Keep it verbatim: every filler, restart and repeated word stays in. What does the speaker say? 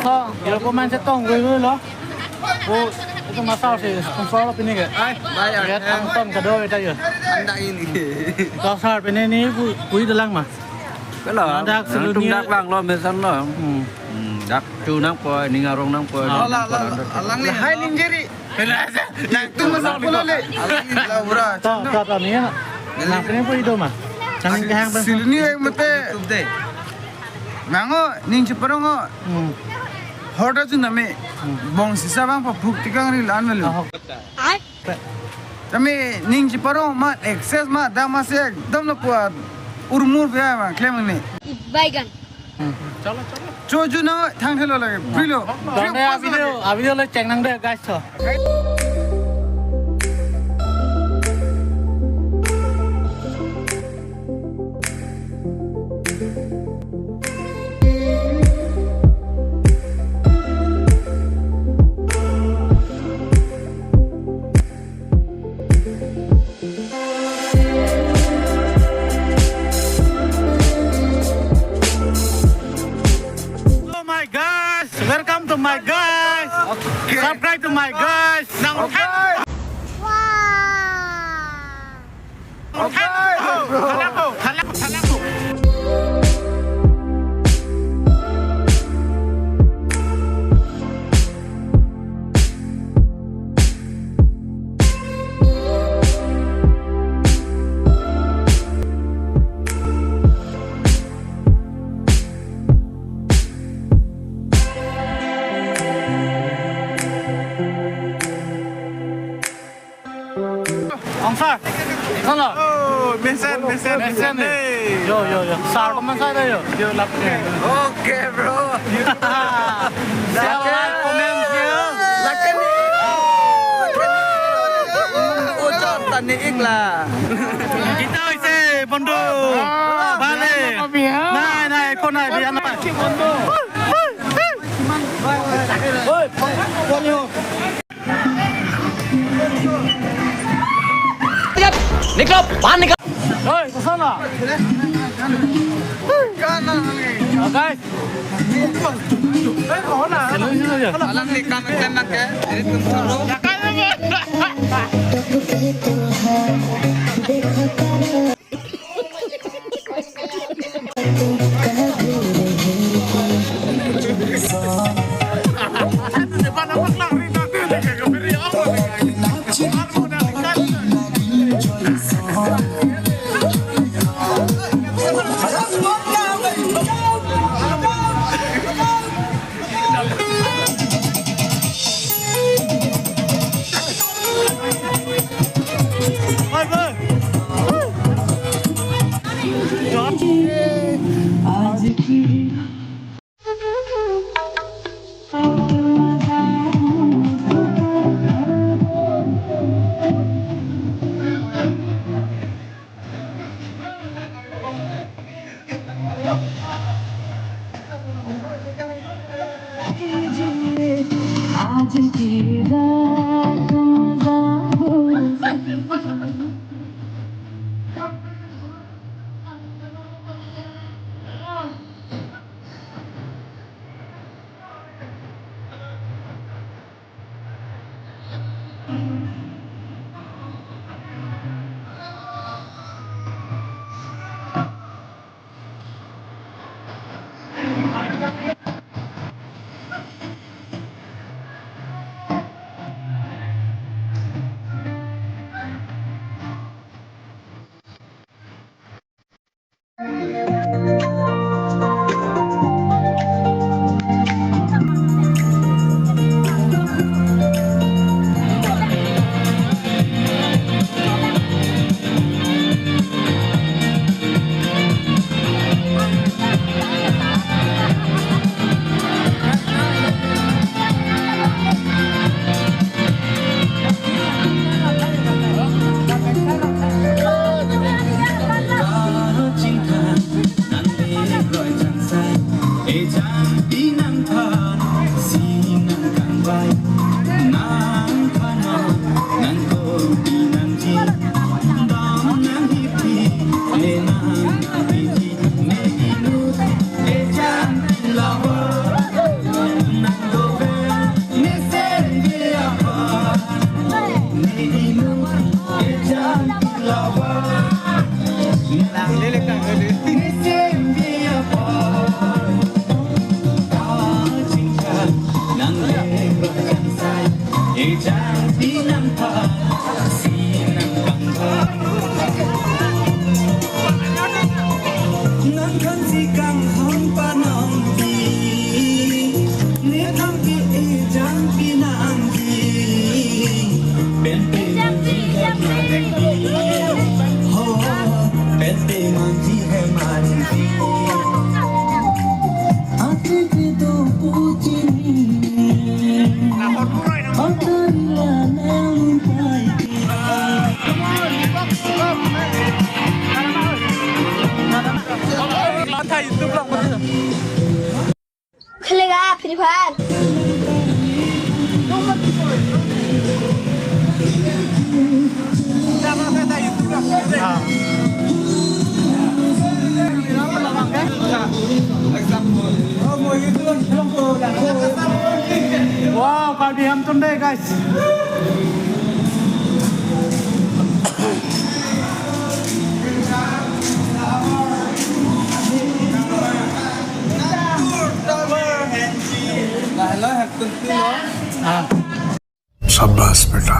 Yo, pemain setong gue dulu lo. Bu, itu masal si sponsor lo pini ke. Ai, bayar. Ya, tangton kedua kita ya. Anda ini. Dasar pini ni bu, bui dalang mah. Kalau, dak selunia. Dak bang lo, mesan lo. Hmm. Hmm, dak tu nangpo, ning arong nangpo. Oh, la, la, la, alang ni. Hai, ning jeri. Nangtum masak pula le. Alang ni, la, ura. To, to, to, ni ya. Nang pini pu ido mah. Nang kehang pen. Selunia yang mete. YouTube deh. Mango, ning cheparong o. Hmm. Horta chu name. Hmm. Bong sisa bang pa phuk tikang ri lan melu. Ah, ho. Ai. Tame ning cheparong ma access ma dam ase ekdam lo puat urmur bia ma klem ne. Baigan. Hmm. Cholo, cholo. Cho ju na thang thelo lage. Brilo. Dong ne a video, a video le cheng nang de guys to. Hello, my guys. Welcome to my guys. Okay. Subscribe to my guys. Okay. Wow. Okay, bro. Halako, halako, halako. Ong sir. Solo. Oh, mesen, mesen, mesen. Mesen ni. Hey. Yo, yo, yo. Sir, kaman sir yo. Yo, lap ni. Okay, bro. Share, like, comment, share. Lakini. Ujor tani ikla. Kita isi bondo. Bale. Nai, nai, ko nai, biar nai. Bondo. Oi, pon yo. Nikal, bahan nikal. Oi, kesana. Oh, guys. Alang ni kam klem nang ke, jadi tum suruh. आज की रात मजा हो। Nang kan si kanghon panong di, ne thang pi ejang pi nang di. Pen pen ejang pi ejang pi. Ho, pen pen mang di hai man di. Ati pi tu puji ni. Atari la nang pai. खेलेगा free fire. Wow, Karbi Hemtunde, guys. Shabash, beta.